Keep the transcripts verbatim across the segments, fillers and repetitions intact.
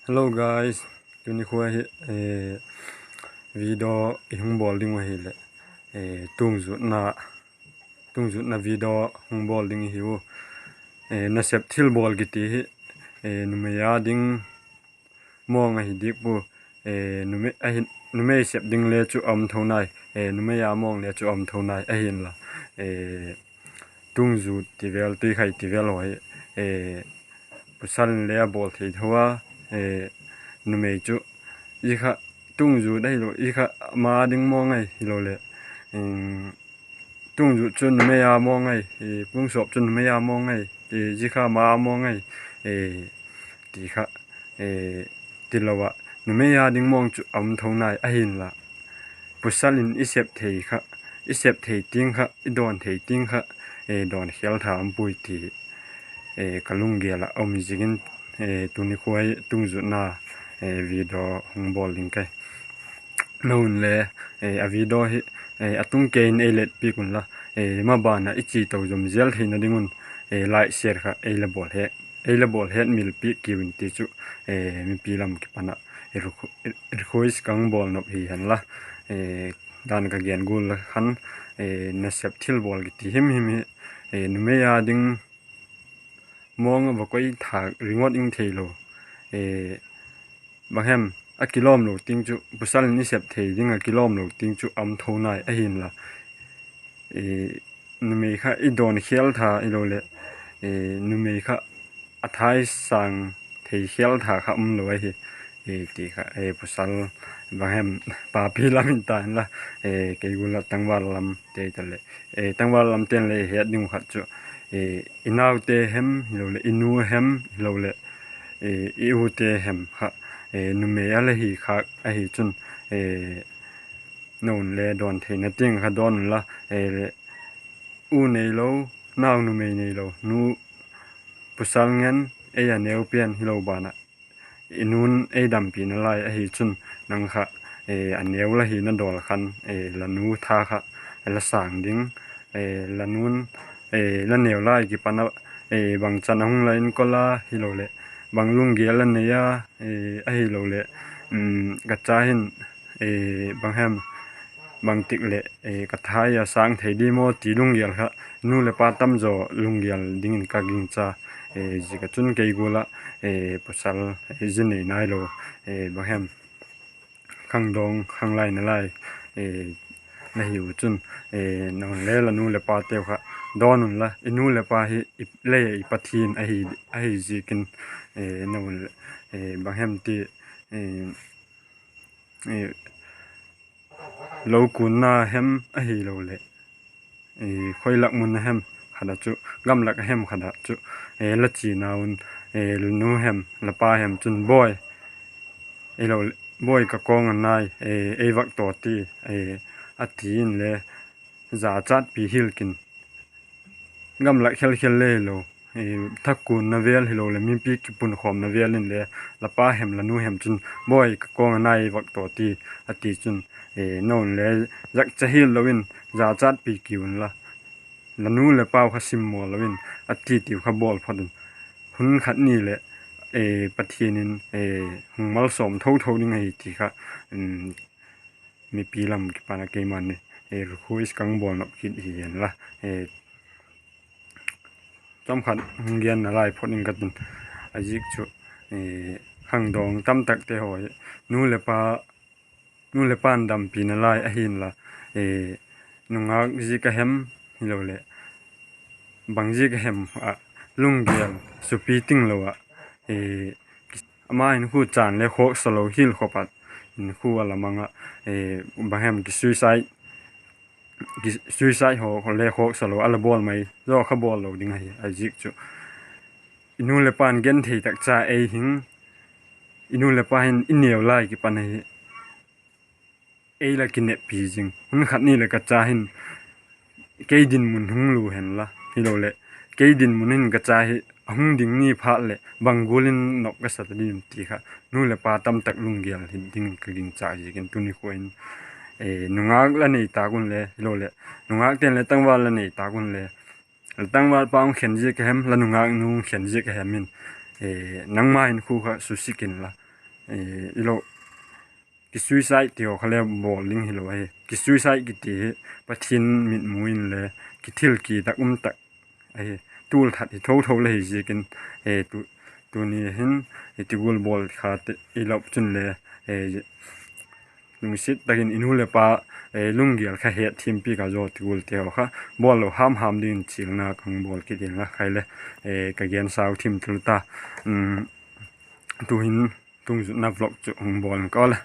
Hello guys, tuni khua hi video i hung bawl ding uh ahileh, tungzutna video hung bawl ding i hiu. Nasep thilbawl kiti hi numei â ding mawng ahi dik pua. Numei sep ding le chu a um tho nai, numei â mawng le chu a um tho nai ahinla, tungzut ti vel, tuikhai ti vel haw hi pasal in le a bawl thei tho a, numei chu zia kha tungzut ahilo, zia kha ma ding mawng ahi, hiloleh tungzut chu numei â mawng ahi, pungsawp chu numei â mawng ahi, zia kha ma â mawng ahi ti kha tilo ah, numei â ding mawng chu a um tho nai ahinla, pasal in i sep thei kha, i sep thei tiang kha, i dawn thei tiang kha dawn khial tha um puai ti ka lunggel ah um ziakin tuni khua hi tungzutna video hung bawl ding ka hi. Naunle a video hi a tung kei in ei let piak unla, maban ah i chi to zom zel theina ding un like, share kha ei la bawl hetmil piak kiu in ti chu mipi lam kipan ah request ka hung bawl nop hi henla. Dan ka gen gual la khan, nasep thilbawl kiti himhim hi numei â ding mawng a va koi thâk ringot ing theilo, bang hem, a kilawmlo tiang chu, pasal in i sep thei ding a kilawmlo tiang chu a um tho nai ahinla, numei kha i dawn khial tha hiloleh numei kha a thai sâng thei khial tha kha umlo ahi ti kha pasal, bang hem, papi lam in ta inla, kei gual ah tangval lam te ta leh, tangval lam ten le het ding uh khat chu i naute hem hiloleh i nu hem hiloleh i ute hem kha numei a la hi khâk ahi chun, naunle dawn theina tiang kha dawn unla, u neilo, nau numei neilo, nu pasal ngen, ei a neu pen hilo ban ah i nun ei dampi nalai ahi chun, nang kha a neu la hina dawl khan la nu tha kha la sâng ding, la nun, la neu lai kipan ah bangchan a hung la inkol a hiloleh bang lunggel la nei a, ahiloleh ka cha hin bang hem, bangtik leh ka thai a sâng thei di maw ti lunggel kha nu leh pa tam zaw lunggel dingin ka gingcha. Ziak ah chun kei gual ah pasal zi nei nailo, bang hem, khangdawng khanglai nalai la hiu chun, naunle la nu leh pateu kha dawn unla, i nu leh pa hi lei ah i Pathian ahi ziakin, naunle, bang hem ti, lo kunna hem ahiloleh khoi lak mun a hem khat ah chu, gam lak a hem khat ah chu, la chiana un, la nu hem la pa hem chun, Bawi, ka kawng a nai, ei vak taw ti, a ti inle, zachatpi hial kin, gam lak khelkhel le hilo, thakunna vel hiloleh mipi kipunkhawmna vel inle, la pa hem la nu hem chun, Bawi, ka kawng a nai, ei vak taw ti, a ti chun, naunle, zakcha hial lo in zachatpi kiu unla, la nu leh pau kha simmaw lo in, a ti tiu kha bawl phot un. Hun khat ni leh Pathian in hung malsawm tho tho ding ahi ti kha mipi lam kipan ah keima'n request ka hung bawl nop kit hi henla, chawm khat hung gen nalai phot ing ka tin. A ziak chu, khangdawng tamtakte haw hi nu leh pa'n dampi nalai ahinla, nungâk ziak a hem hiloleh bang ziak a hem ah lunggel supi tinglo ah, ama hinkhua chan le khawksa lo hial khop ah, hinkhua a la mang ah, bang hem, suicide haw le khawksa lo a la bawl mai zaw kha bawl lo ding ahi. A ziak chu i nu leh pa'n genthei tak cha ei hing, i nu leh pa hin i neu lai kipan ahi, ei la kineppi zing. Hun khat ni leh ka cha hin kei dinmun hung lu henla, hiloleh kei dinmun hin ka cha hi a hung ding ni phat leh bang gual in nop ka sa ta diam ti kha nu leh pa tamtak lunggel hi ding ka gingcha ziakin tuni khua in, nungâk la nei tâk unle hiloleh nungâkte'n le tangval la nei tâk unle, la tangval pa hung khen ziak a hem, la nungâk nu hung khen ziak a hem in, nangma hinkhua kha susik inla, i lo, kisuicide ti haw kha le bawl ding hilo ahi. Kisuicide kiti hi Pathian mitmu in le kithil kidak um tak ahi. Tual that hi tho tho le hi ziakin, tuni hin i tigual bawl kha i lop chun le, lungsiat tak in i nu leh pa lunggel kha hetthiampi ka zaw tigualte haw kha bawl lo ham ham dingin chialna ka hung bawl kit inla, khai le ka gen sau thim thul ta. Tuhin tungzutna vlog chu hung bawl ka le.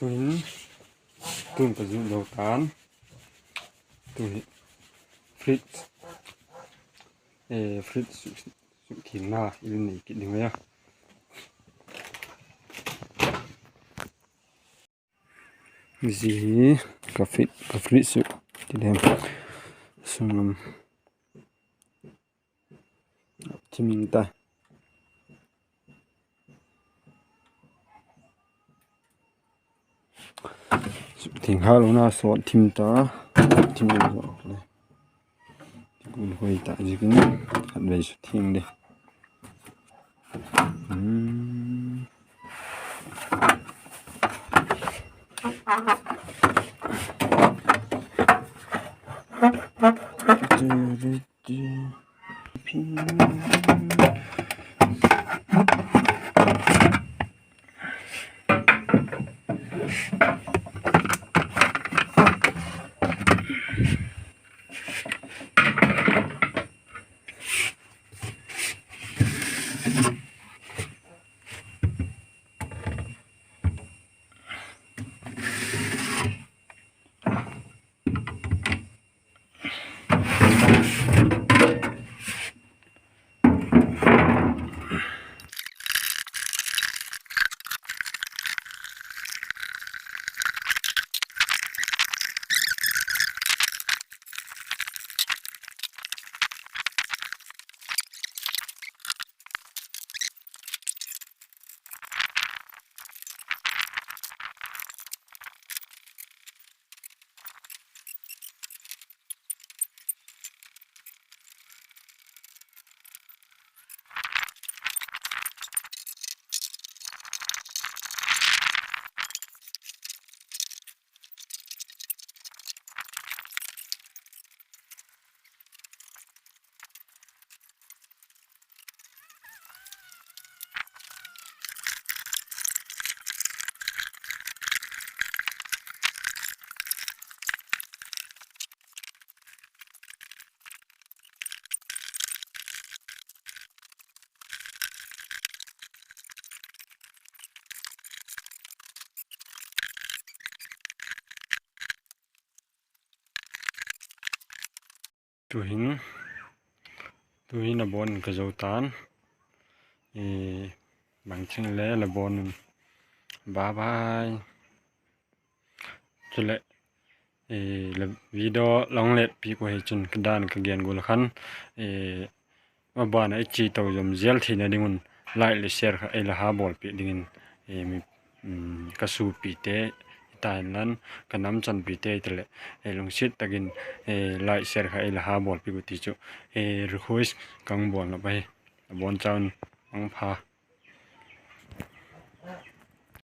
Tuhin, tun ka zut lo ta'n. Tu hi fridge, fridge sukthingna i nei kit ding a. Zia hi ka fridge, ka fridge suk ti dem, sunglam thim ing ta. Sukthing ha lona sawt thim ta. Thim zaw le, ti gun hoi ta ziakin khatvei sukthing di. Tuhin, tuhin la bawn in ka zo ta'n. Bangchin le la bawn in. Bye bye. Chuleh, la video la hung let piak uh hi chun ka dan ka gen gual khan, a ban ah i chia to zom zel theina ding un like leh share kha ei la ha bawlpiak dingin ka suapite hita inlan, ka namchanpite hita leh, lungsiat tak in like share kha ei la ha bawlpiak uh ti chu request ka hung bawl nop ahi. A bawn chau in, mangpha.